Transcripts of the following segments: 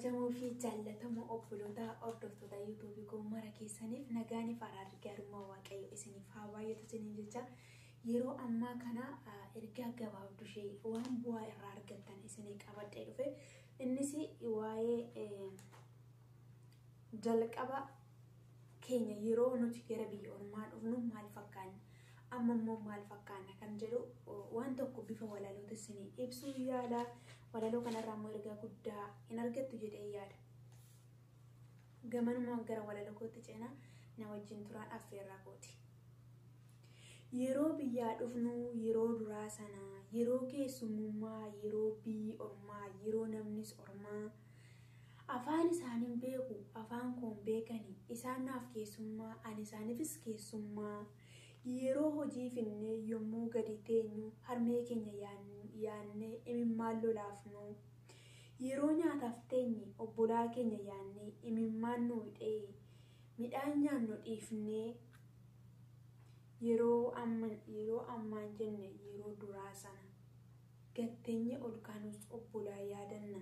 Kabajamoo fi jaallatamoo obboloota hordoftoota yuutuubii koo mara keessaniif nagaaniif araarri gaarummaa waaqayyo isiniif haa baay'atu isiniin jecha yeroo ammaa kana ergaa gabaabduu ishee waan bu'aa irraa argattan isinii qabadhee dhufe. Innis waa'ee jalqaba keenya yeroo nuti gara biyya ormaa dhufnu maal fakkaanna, amma immoo maal fakkaanna kan jedhu waan tokko bifa walalootiin isinii ibsuu yaala. Walaloo kanarraa immoo ergaa guddaa hin argattu jedhee yaada. Gamanumaan gara walaloo kootti ceenaa, na wajjin turaan affeerraa kooti. Yeroo biyyaa dhufnu yeroo duraa sana, yeroo keessummummaa, yeroo biyyi ormaa, yeroo namnis ormaa, afaan isaaniin beeku, afaan koon beekani, isaan naaf keessummaa, ani isaaniifis keessummaa. Yeroo hojii finnee yommuu gadi teenyu harmee keenya yaannee imimmaan lolaafnu. Yeroo nyaataaf teenye obbolaa keenya yaannee imimmaan nu hidhee midhaan nyaannu dhiifnee. Yeroo ammaan jenne yeroo duraa sana gatteenye ol kaanus obbolaa yaadanna.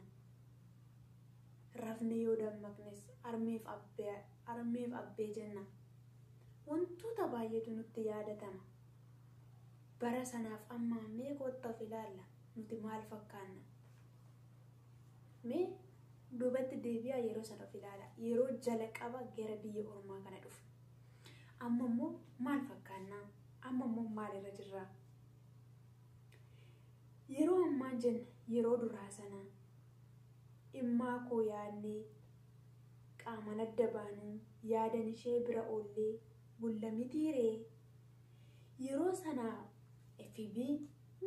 Rafne yoo dammaqnes harmeef abbee jenna. Wantoota baay'eetu nutti yaadatama. Bara sanaaf amma mee kottaa of ilaalla, nuti maal fakkaanna? Mee duubatti deebi'aa yeroo sana of ilaala. Yeroo jalqaba gara biyya ormaa kana dhufu. Amma immoo maal fakkaanna? Amma immoo maalirra jirra? Yeroo ammaan jenne yeroo duraa sana dhimmaa koo yaadnee qaamaan adda baanuu yaadan ishee bira oollee bulla mitiiree. Yeroo sanaa FB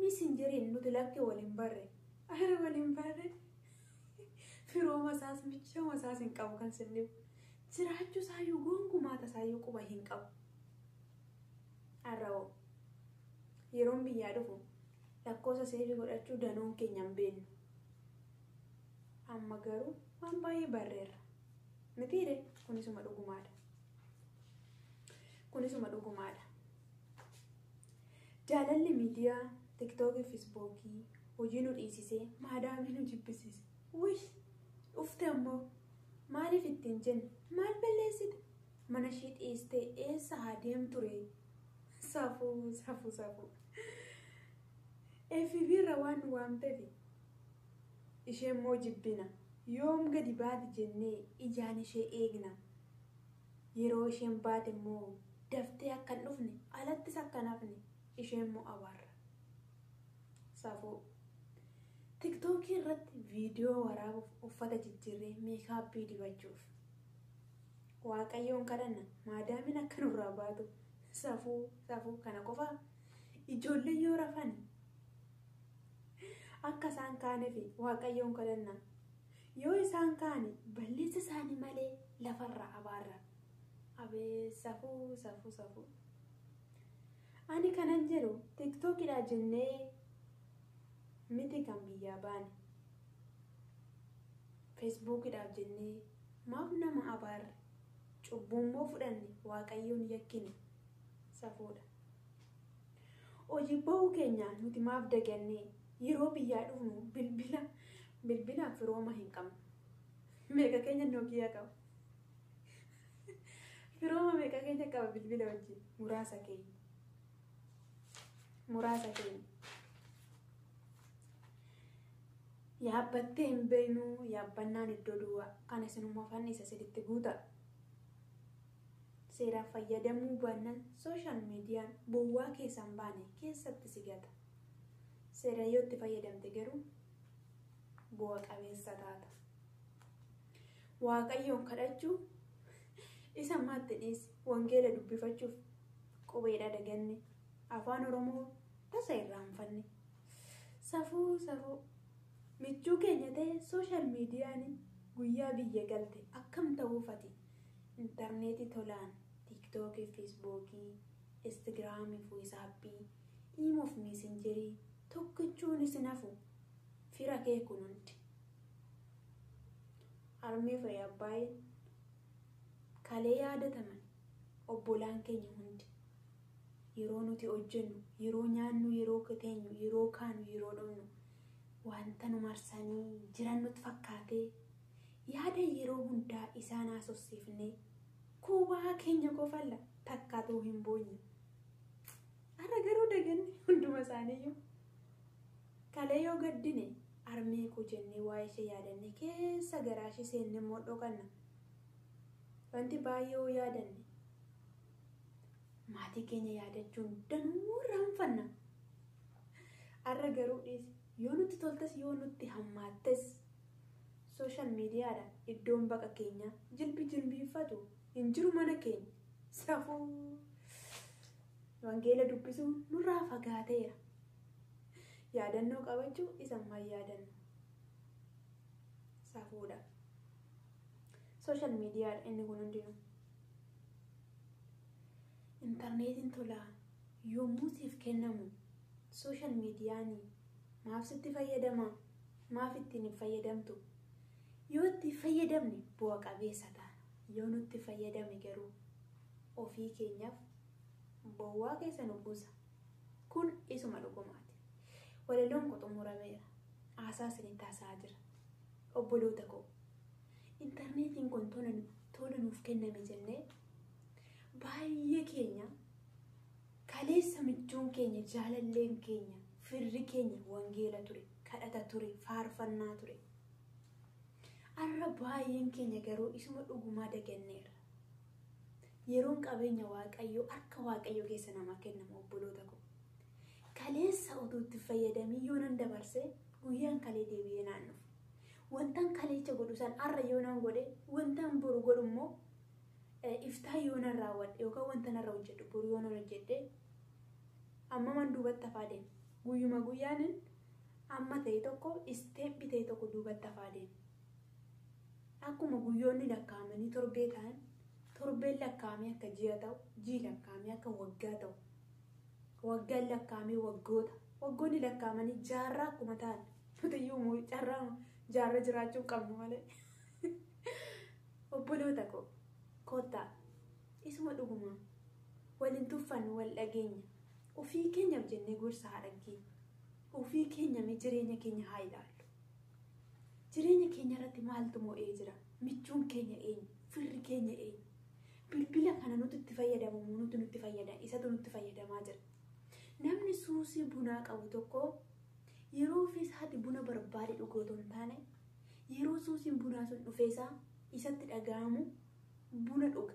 Messengeriin nuti lakke waliin barre. Ara waliin barre. Firooma isaas michooma isaas hin qabu kan sinniif. Jiraachuu isaayyuu gonkumaa tasaayyuu quba hin qabu. Har'awoo yeroon biyyaa dhufu lakkoofsa seefii godhachuu danuun keenya hin beeknu. Amma garuu waan baay'ee barreerra. Mitiiree kunisuma dhugumaadha. Kunisuma dhugumaadha. Jaalalli miidiyaa tiktookii fi feesbuukii hojii nu dhiisisee maadaamii nu jibbisiise. Wuy dhufte ammoo maaliif ittiin jenne, maal balleessite, mana ishee dhiistee eessa haa deemtu ree? Safuu safuu safuu. FB irra waan nu waamteef ishee immoo jibbina. Yoom gadi baati jennee ijaan ishee eegna. Yeroo isheen baate immoo daftee akka hin dhufne, alattis akka hin hafne ishee immoo abaarra. Safuu. Tiktookii irratti viidiyoo waraabuuf uffata jijjiirree meekaappii dibachuuf. Waaqayyoon kadhanna maadaamiin akka nurraa baatu. Safuu safuu kana qofaa ijoollee yoo rafan akka isaan kaaneef waaqayyoon kadhanna. Yoo isaan kaane balleessa isaanii malee lafarraa abaarra. Abee safuu safuu safuu. Ani kanan jedhu tiktookiidha jennee miti kan biyyaa baane. Feesbuukiidhaaf jennee maaf nama abaarre, cubbuummoo fudhanne waaqayyoon yakkine. Safuudha. Hojii bahuu keenya nuti maaf dagannee yeroo biyyaa dhufnu bilbilaan firooma hin qabnu. Meeqa keenya Nookiyaa qaba? Firooma meeqa keenya qaba bilbila wajjin? Muraasa keenya. Muraasa keenya. Yaabbattee hin beeknu, yaabbannaan iddoo duwwaa. Kana isinummaa fanni isa saditti guuta. Seeraan fayyadamuu baannaan sooshaal miidiyaan bowwaa keessan baane keessatti si gata. Seeraan yoo itti fayyadamte garuu bu'a qabeessa taata. Waaqayyoon kadhachuu isa ammaatti dhiisi, wangeela dubbifachuuf qubeedha daganne, afaan Oromoo tasa irraanfanne. Safuu safuu. Michuu keenya ta'e sooshaal miidiyaan guyyaa biyya galte akkam ta'uufati? Intarneetii tolaan tiiktookii, feesbuukii, instagiraamii fi wiisaappii, iimoo fi meesenjerii tokkichuun isin hafu fira kee kun hundi. Harmee fi abbaayeen kalee yaadataman obbolaan keenya hundi yeroo nuti hojjennu, yeroo nyaannu, yeroo teenyu, yeroo kaanu, yeroo dhumnu wanta nu marsanii jiran nutti fakkaatee Yaada yeroo hundaa isaan haasofsiifnee kuubaa keenya qofalla takkaatu hin boonye. Har'a garuu daganne hunduma isaaniiyyuu. Kalee yoo gaddine armee koo jennee waa'ee ishee yaadanne keessa garaa ishee seenne immoo dhokanna. Wanti baay'ee yoo yaadanne maatii keenya yaadachuun danuu irraanfanna. Har'a garuu dhiisi yoo nutti toltes yoo nutti hammaattes sooshaal miidiyaadha iddoon baqa keenya jilbi jilbiiffatu hin jiru mana keenya safuu wangeela dubbisuun nurraa fagaateera. Yaadannoo qabachuu isa ammaa yaadannu safuudha. Sooshaal miidiyaadha inni kun hundinuu. Intarneetiin tolaa yommuu siif kennamu sooshaal miidiyaan maaf sitti fayyadama? Maaf ittiin hin fayyadamtu? Yoo itti fayyadamne bu'a qabeessa taana. Yoo nutti fayyadame garuu ofii keenyaaf bowwaa keessa nu buusa. Kun isuma dhugumaati. Walaloon koo xumurameera. Haasaa isinitti haasa'aa jira. Obboloota koo intarneetiin kun tola nuuf kenname jennee baay'ee keenya kaleessa michuun keenya jaalalleen keenya firri keenya wangeela ture, kadhata ture, faarfannaa ture. Har'a baay'een keenya garuu isuma dhugumaa daganneerra. Yeroon qabeenya Waaqayyoo harka Waaqayyoo keessa namaa kennama obboloota koo. Kaleessa utuu itti fayyadamii yoo nan dabarse guyyaan kalee deebi'ee naan dhufu. Wantaan kaleecha godhu san har'a yoo nan godhe wantaan boru godhu immoo iftaa yoo nan raawwadhe yookaan wanta narra hojjedhu boru yoo nan hojjedhe amma man duubatti hafaa deema. Guyyuma guyyaanin amma ta'e tokko isteeppi ta'e tokko duubatti hafaa deema. Akkuma guyyoonni lakkaa'amanii torbee ta'an torbeen lakkaa'amee akka ji'a ta'u, ji'i lakkaa'amee akka waggaa ta'u, waggaan lakkaa'amee waggoota, waggoonni lakkaa'amanii jaarraa akkuma ta'an nuti iyyuu carraa jaarra jiraachuu qabnu malee. Obboloota koo kottaa isuma dhugumaa waliin tuffannu wal dhageenya ofii keenyaaf jennee gorsa haa dhageenyu. Ofii keenya mee jireenya keenya haa ilaallu. Jireenya keenya irratti maaltu mo'ee jira? Michuun keenya eenyu? Firri keenya eenyu? Bilbila kana nuti itti fayyadamu nuti nutti fayyada isatu nutti fayyadamaa jira. Namni suusii bunaa qabu tokko yeroo ofii isaati buna barbaade dhuguu otoo hin taane yeroo suusiin bunaa sun dhufeesaa isatti dhaga'amu buna dhuga.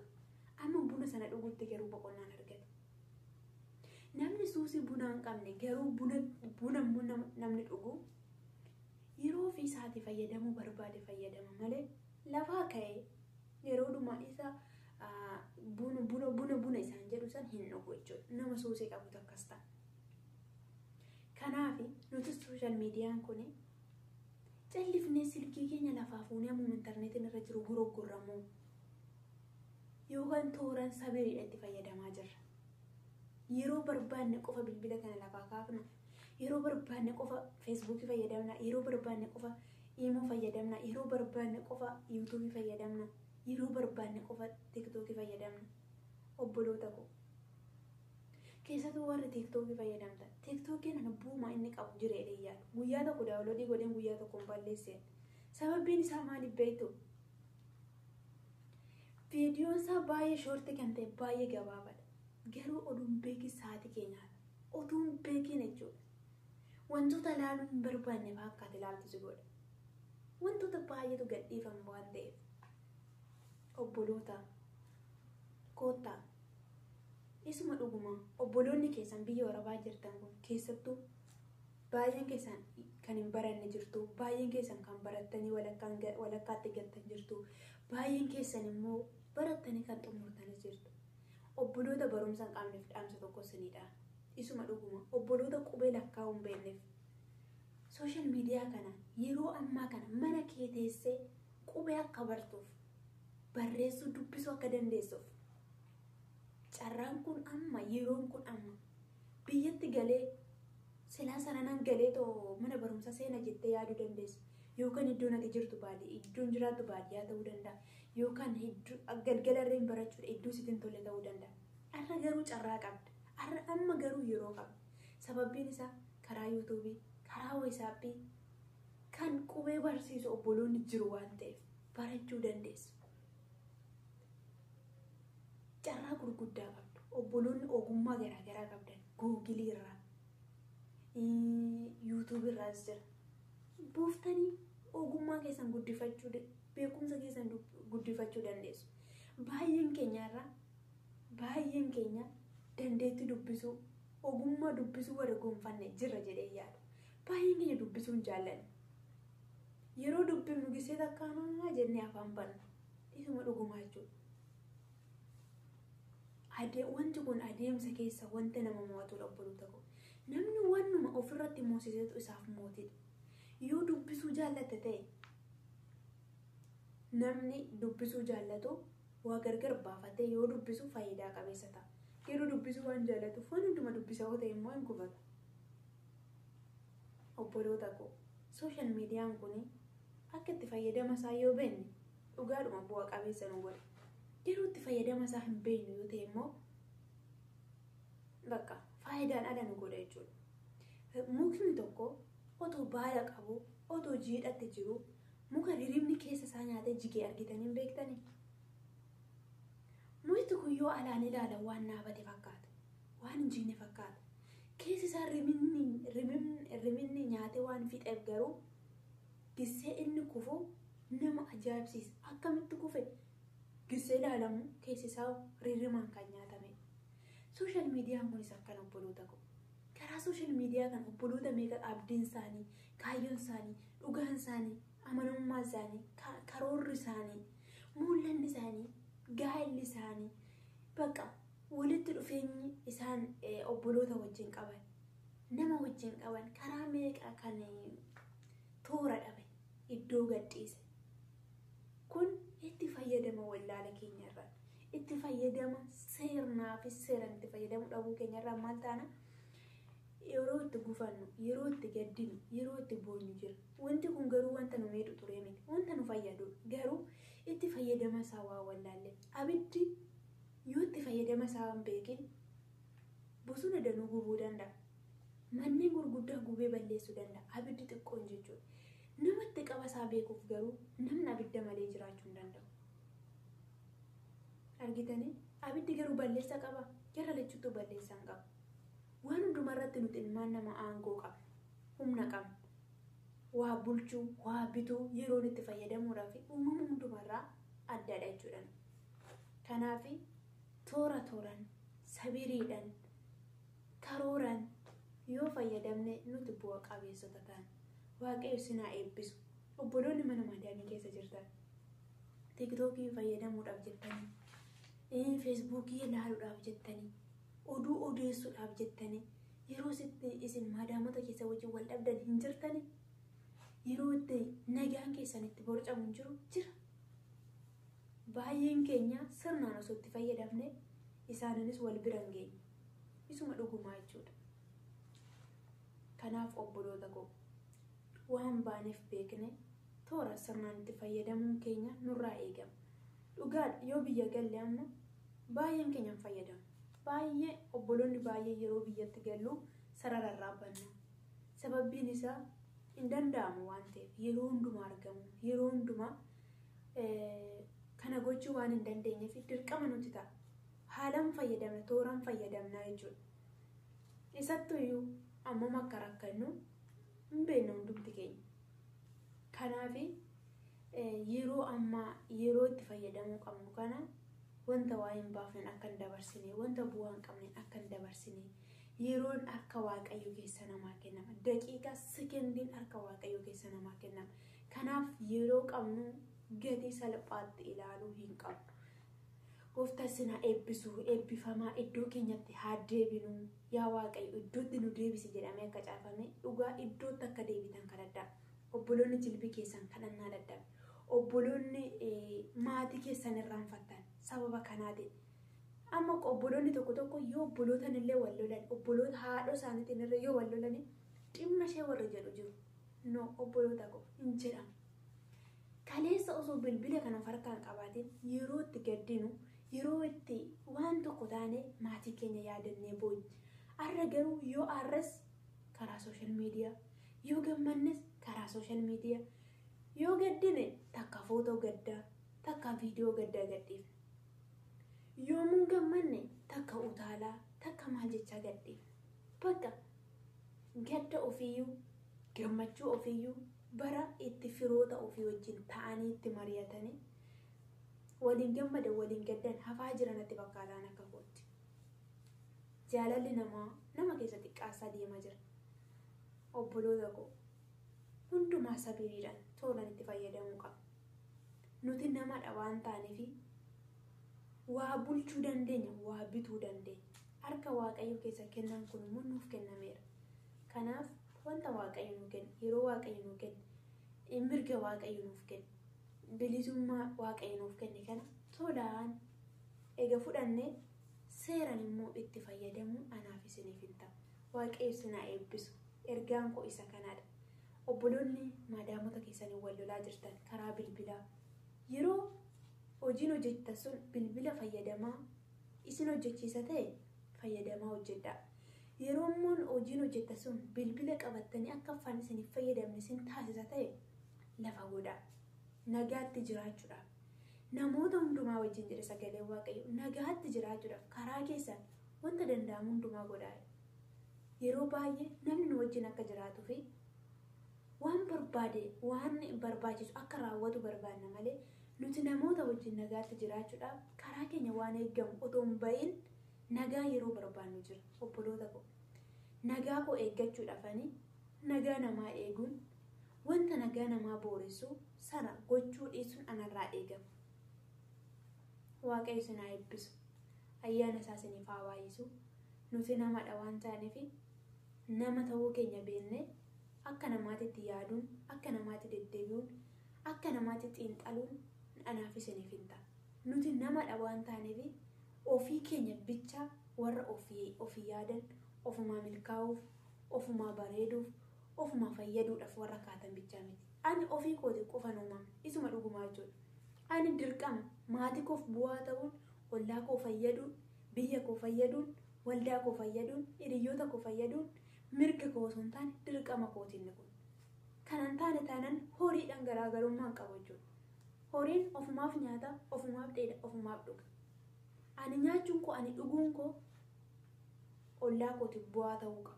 Amma buna sana dhugutti garuu boqonnaan argatu. Namni suusii bunaa hin qabne garuu buna namni dhugu yeroo ofii isaati fayyadamuu barbaade fayyadama malee lafaa ka'ee yeroo dhumaa isa buna isaan jedhu san hin dhugu jechuudha. Nama suusii qabutu akkas ta'a. Kanaaf nuti sooshaal miidiyaan kun callifnee silkii keenya lafaa fuunee ammuma intarneetiin irra jiru gurgurramoo yookaan tooraan sabiriidha itti fayyadamaa jirra. Yeroo barbaanne qofa bilbila kana lafaa kaafna. Yeroo barbaanne qofa feesbuukii fayyadamna. Yeroo barbaanne qofa iimoo fayyadamna. Yeroo barbaanne qofa yuutuubii fayyadamna. Yeroo barbaanne qofa tiktookii fayyadamna. Obboloota koo keessattuu warri tiktookii fayyadamtan tiktookiin ana bu'uuma inni qabu jireenya yaadu. Guyyaa tokko daawunloodii godheen guyyaa tokko hin balleesseen. Sababiin isaa maaliif beektu? Viidiyoon isaa baay'ee shoortii kan ta'e baay'ee gabaabaadha. Garuu oduun beekin sa'aatii keenyaadha. Oduun beekin jechuudha. Wantoota ilaaluu hin barbaanne fa'aa akka ati ilaaltu si godha. Wantoota baay'eetu gadhiifama waan ta'eef. Obboloota kottaa isuma dhugumaa obboloonni keessan biyya arabaa jirtan kun keessattuu baay'een keessan kan hin baranne jirtu, baay'een keessan kan barattanii walakkaatti galtan jirtu, baay'een keessan immoo barattanii kan xumurtanis jirtu. Obboloota barumsa hin qabneef dhaamsa tokko isinidha. Isuma dhuguma obboloota qubee lakkaa'uu hin beekneef sooshaal miidiyaa kana yeroo ammaa kana mana kee teessee qubee akka bartuuf barreessuu dubbisuu akka dandeessuuf carraan kun amma yeroon kun amma biyyatti galee silaa sananaan galee too mana barumsa seena jettee yaaduu dandeessa. Yookaan iddoon ati jirtu baadiyyaa iddoon jiraattu baadiyyaa ta'uu danda'a. Yookaan galgalarreen barachuudha iddoo sitti hin tolle ta'uu danda'a. Har'a garuu carraa qabda. Har'a amma garuu yeroo qabda. Sababbiin isaa karaa yuutuubii, karaa weesaappii kan qubee barsiisu obboloonni jiru waan ta'eef Barachuu dandeessu. Carraa gurguddaa qabdu. Obboloonni ogummaa garaagaraa qabdan Google irraa, YouTube irraas jira. Buuftanii ogummaa keessan guddifachuu, beekumsa keessan guddifachuu dandeessu. Baay'een keenya irraa, baay'een keenya dandeettii dubbisuu, ogummaa dubbisuu warra gonfanne jirra jedhee yaadu. Baay'een keenya dubbisuu hin jaallannu. Yeroo dubbifnu gisee takkaanaa jennee afaan banna. Isuma dhugumaa jechuudha. Wanti kun adeemsa keessa wanta nama mo'atudha, obboloota koo. Namni wannuma ofirratti moosisetu isaaf mootiidha. Yoo dubbisuu jaallatte ta'e, namni dubbisuu jaallatu waa gargar baafatee yoo dubbisu faayidaa qabeessa ta'a. Yeroo dubbisuu waan jaallatuuf waan hunduma dubbisa yoo ta'e immoo hin gubata. Obboloota koo, social mediaan kun akka itti fayyadama isaa yoo beekne dhugaadhuma bu'a qabeessa nu godha. Yeroo itti fayyadama isaa hin beeknu yoo ta'e immoo bakka faayidaan ala nu godha jechuudha. Mukni tokko otoo baala qabu, otoo jiidhatti jiru, muka riribni keessa isaa nyaatee jigee argitanii hin beektanii? Mukti kun yoo alaan ilaalan waan dhaabate fakkaata. Waan hin jigne fakkaata. Keessi isaa riminni nyaatee waan fixeef garuu gisee inni kufu nama ajaa'ibsiisa. Akkamitti kufe? Gisee ilaalamu keessi isaa rirrimaan kan nyaatame. Social mediaan kunis akkana, obboloota koo. Karaa social media kan obboloota meeqa abdiin isaanii, kaayyoon isaanii, dhugaan isaanii, amanamummaan isaanii, karoorri isaanii, mul'anni isaanii, gaa'elli isaanii, bakka walitti dhufeenyi isaan obboloota wajjin qaban, nama wajjin qaban karaa meeqa kan toora dhabe, iddoo gadhiise. Kun itti fayyadama wallaala keenyarraa, itti fayyadama seernaa fi seeraan itti fayyadamuu dhabuu keenyarraa maal taana? Yeroo itti gufannu, yeroo itti gaddinu, yeroo itti boonyu jira. Wanti kun garuu wanta nu miidhu ture miti, wanta nu fayyadu garuu itti fayyadama isaa waa wallaalle. Abiddi yoo itti fayyadama isaa hin beekin bosona danuu gubuu danda'a. Manneen gurguddaa gubee balleessuu danda'a. Abiddi xiqqoon jechuudha. Namatti qaba isaa beekuuf garuu namni abidda malee jiraachuu hin danda'u. Argitanii, abiddi garuu balleessa qaba. Jara lachuutu balleessaa hin qabu. Waan hundumarratti nuti ilmaan nama aangoo qabna. Humna qabna. Waa bulchuu, waa bituu, yeroon itti fayyadamuudhaaf uumama hundumarraa addaadha jechuudha. Kanaaf toora tooraan, sabiriidhaan, karooraan yoo fayyadamne nuti bu'a qabeessota ta'an. Waaqayyo sinaa eebbisu. Obboloonni mana madaamii keessa jirtan, TikTokii fayyadamuudhaaf jettanii, Facebookii ilaaluudhaaf jettanii, oduu odeessuudhaaf jettanii yeroo sitti isin madaamota keessa wajjin wal dhabdan hin jirtanii? Yeroo itti nagaan keessan itti borcamu hin jiru? Jira. Baay'een keenya sirnaan osoo itti fayyadamne isaaninis wal bira hin geenye. Isuma dhugumaa jechuudha. Kanaaf obboloota koo, waan baaneef beekne toora sirnaan itti fayyadamuun keenya nurraa eegama. Dhugaadha, yoo biyya galle amma baay'een keenya hin fayyadamu. Baay'ee obboloonni baay'ee yeroo biyyatti gallu sarararraa banna. Sababbiin isaa hin danda'amu waan ta'eef, yeroo hundumaa argamu, yeroo hundumaa kana gochuu waan hin dandeenyeef dirqama nuti ta'a. Haalaan fayyadamna, tooraan fayyadamna jechuudha. Isattuyyuu ammam akka rakkannu hin beeknu hundumti keenya. Kanaaf yeroo ammaa yeroo itti fayyadamuu qabnu kana wanta waa hin baafnen akka hin dabarsine, wanta bu'aa hin qabne akka hin dabarsine, yeroon harka Waaqayyo keessa namaa kennama. Daqiiqaa, sekendiin harka Waaqayyo keessa namaa kennama. Kanaaf yeroo qabnu gatii salphaatti ilaaluu hin qabnu. Gooftaa sinaa eebbisu, eebbifamaa. Iddoo keenyatti haa deebinu. Yaa Waaqayyo, iddootti nu deebisi jedhamee akka caafame, dhugaa iddootti akka deebitan kadhadhaa. Obboloonni jilbii keessan kadhannaa dadhabe. Obboloonni maatii keessan irraanfattan sababa kanaatiin. Amma obboloonni tokko tokko yoo obbolootan illee wal lolan, obboloota haadhoo isaaniitiin irra yoo wal lolan, dhimma ishee warra jedhu jiru. No, obboloota koo, hin jedhamu. Kaleessa osoo bilbila kana harkaan qabaatiin yeroo itti gaddinu, yeroo itti waan tokko taane maatii keenya yaadannee boonye. Har'a garuu yoo arras karaa social media, yoo gammannes karaa social media, Yoo gaddine takka footoo gaddaa, takka viidiyoo gaddaa gadhiifna. Yoomuu gammanne takka utaalaa, takka maal jechaa gadhiifna. Bakka gadda ofiiyyuu, gammachuu ofiiyyuu bara itti firoota ofii wajjin ta'anii itti mari'atanii waliin gammadan waliin gaddan hafaa jiran natti fakkaataan akka kootti. Jaalalli namaa nama keessa xiqqaasaa deemaa jira. Obboloota koo hundumaa sabiidhaan tolan itti fayyadamuu qaba. Nuti namadha waan taaneef waa bulchuu dandeenya, waa bituu dandeenya. Harka Waaqayyo keessa kennan kun immoo nuuf kennameera. Kanaaf wanta Waaqayyo nuu kenne, yeroo Waaqayyo nuu kenne, mirga Waaqayyo nuuf kenne, bilisummaa Waaqayyo nuuf kenne kana tolaan eega fudhannee seeraan immoo itti fayyadamuun anaaf isiniif hin ta'u. Waaqayyo isin haa eebbisu. Ergaan koo isa kanaadha. Obboloonni madaamota keessanii wal lolaa jirtan karaa bilbilaa yeroo hojiin hojjettan sun bilbila fayyadamaa isin hojjechiisa ta'e fayyadamaa hojjedhaa. Yeroo immoo hojiin hojjettan sun bilbila qabattanii akka afaan isiniif fayyadamne isin taasisa ta'e lafa godhaa. Nagaatti jiraachuudhaaf namoota hundumaa wajjin jedhe sagalee Waaqayyo nagaatti jiraachuudhaaf karaa keessan wanta danda'amu hundumaa godhaa. Yeroo baay'ee namni nu wajjin akka jiraatuu fi waan barbaade waan barbaachisu akka raawwatu barbaanna malee nuti namoota wajjin nagaatti jiraachuudhaaf karaa keenya waan eeggamu otoo hin bahin nagaa yeroo barbaannu jira. Obboloota koo nagaa koo eeggachuudhaafani nagaa namaa eeguun wanta nagaa namaa booressu sana gochuu dhiisuun anarraa eegama. Waaqayyo isin haa eebbisu. Ayyaana isaa isiniif haa baay'isu. Nuti namadha waan taaneef nama ta'uu keenya beeknee akka namaatitti yaaduun, akka namaatti deddeebi'uun, akka namaatti xiinxaluun anaaf isiniif hin ta'a. Nuti namadha waan taaneef ofii keenya bicha warra ofii yaadan, ofumaa milkaa'uuf, ofumaa bareeduuf, ofumaa fayyaduudhaaf warra kaatan bichaa miti. Ani ofii kooti qofan uumamne, isuma dhugumaa jechuudha. Ani dirqama maatii koof bu'aa ta'uun, ollaa koo fayyaduun, biyya koo fayyaduun, waldaa koo fayyaduun, hiriyoota koo fayyaduun mirga koo osoo hin taane dirqama kootiin kun. Kanan taane taanaan horiidhaan garaagarummaa hin qabu jechuudha. Horiin ofumaaf nyaata, ofumaaf dheeda, ofumaaf dhuga. Ani nyaachuun koo, ani dhuguun koo ollaa kootiif bu'aa ta'uu qaba.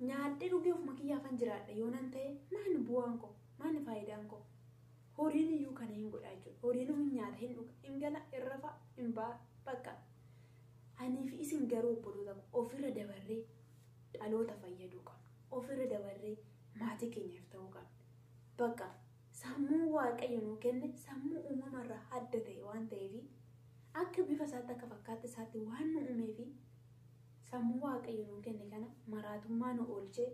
Nyaadhee dhugee ofuma kiyyaafan jiraadha yoo nan ta'e maali bu'aan koo, maali faayidaan koo? Horiin iyyuu kana hin godha jechuudha. Horiin hin nyaata, hin dhuga, hin gala, hin rafa, hin ba'a, bakka. Anii fi isin garuu obboloota koo ofirra dabarree dhaloota fayyaduu qabna. Ofirra dabarree maatii keenyaaf ta'uu qabna. Bakka sammuu Waaqayyo nuu kenne sammuu uumamarraa adda ta'e waan ta'eef akka bifa isaatti akka fakkaatti isaatti waan nu uumeef sammuu Waaqayyo nuu kenne kana maraatummaa nu oolchee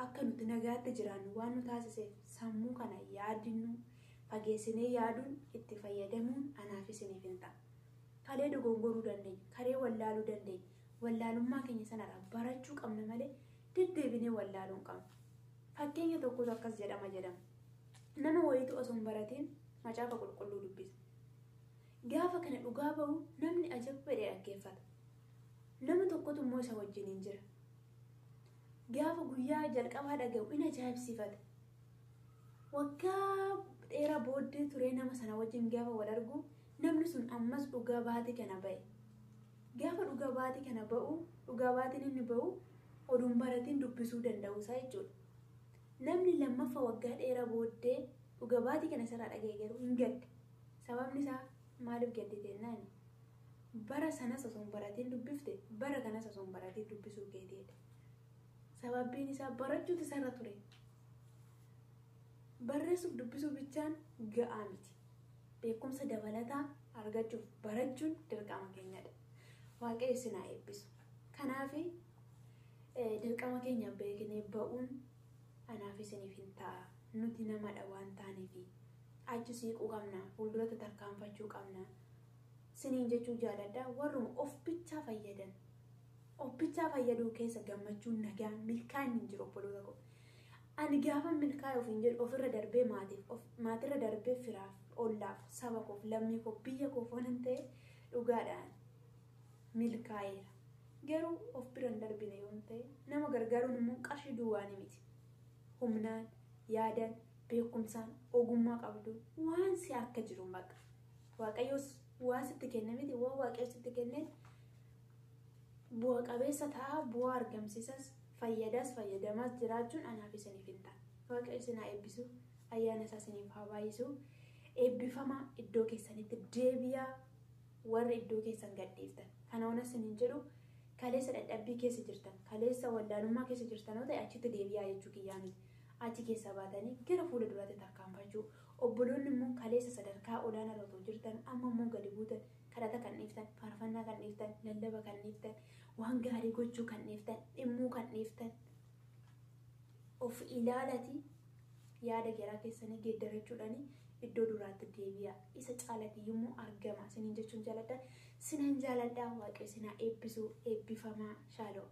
akka nuti nagaatti jiraannu waan nu taasiseef sammuu kana yaadnu fageessinee yaaduun itti fayyadamuun anaaf isiniif hin ta'a. Kalee dogongoruu dandeenya, karee wallaaluu dandeenya. Wallaalummaa keenya sanarraa barachuu qabna malee deddeebinee wallaaluu hin qabnu. Fakkeenya tokkotu akkas jedhama. Nama wayiitu osoo hin baratiin macaafa qulqulluu dubbisa. Gaafa kana dhugaa bahu namni ajab jedhee dhaggeeffata. Nama tokkotu immoo isa wajjin hin jira. Gaafa guyyaa jalqabaa dhaga'u in ajaa'ibsiifata. Waggaa dheeraa booddee turee nama sana wajjin gaafa wal argu namni sun ammas dhugaa baatii kana ba'e. Gaafa dhugaa baatii kana ba'u, dhugaa baatiin inni ba'u oduun baratiin dubbisuu danda'u isaa jechuudha. Namni lammaffaa waggaa dheeraa booddee dhugaa baatii kana isarraa dhaga'e garuu hin gadde. Sababni isaa maaliif gadde jennaan bara sanas osoo hin baratiin dubbifte, bara kanas osoo hin baratiin dubbisuu keetiidha. Sababbiin isaa barachuutu isarra ture. Barreessuuf dubbisuu bichaan ga'aa miti. Beekumsa dabalataa argachuuf barachuun dirqama keenyadha. Waaqayyo isin haa eebbisu. Kanaaf dirqama keenya beeknee ba'uun anaaf isiniif hin ta'a. Nuti namadha waan taaneef achi siiquu qabna, fuulduratti tarkaanfachuu qabna. Siniin jechuu jaaladha. Warruma of bichaa fayyadan. Of bichaa fayyaduu keessa gammachuun nagaan milkaa'inni hin jiru obboloota koo. Ani gaafa milkaa'e ofiin jedhu ofirra darbee maatiif, maatirra darbee firaaf, ollaaf, saba koof, lammii koof, biyya koof waan ta'e dhugaadhaan milkaa'eera. Garuu of bira hin darbine yoo ta'e nama gargaaruun immoo qarshii duwwaanii miti. Humnaan, yaadaan, Beekumsaan, ogummaa qabdu, waan si harka jiru baqa. Waaqayyoos waan sitti kenne miti, waan Waaqayyo sitti kenneen bu'a qabeessa ta'a, bu'aa argamsiisas, fayyadaas, fayyadamaas jiraachuun anaaf isiniif hin ta'a. Waaqayyo isin haa eebbisu, ayyaana isaa isiniif haa baay'isu. Eebbifamaa, iddoo keessanitti deebi'aa warri iddoo keessan gadhiiftan. Kana waan isiniin jedhu, kaleessa dadhabbii keessa jirtan, kaleessa wallaalummaa keessa jirtan yoo ta'e, achitti deebi'aa jechuu kiyyaa miti. Achi keessa baatanii gara fuula duraatti tarkaanfachuu. Obboloonni immoo kaleessa sadarkaa olaanaa irra otoo jirtan amma immoo gadi buutan, kadhata kan dhiiftan, faarfannaa kan dhiiftan, lallaba kan dhiiftan, waan gaarii gochuu kan dhiiftan, dhimmuu kan dhiiftan. Of ilaalatii yaada garaa keessanii geeddarachuudhaanii iddoo duraatti deebi'a. Isa caalatti immoo argama. Isiniin jechuun jaaladha. Sinan jaaladha. Waaqayyo isin haa eebbisu. Eebbifamaa. Shaaloo.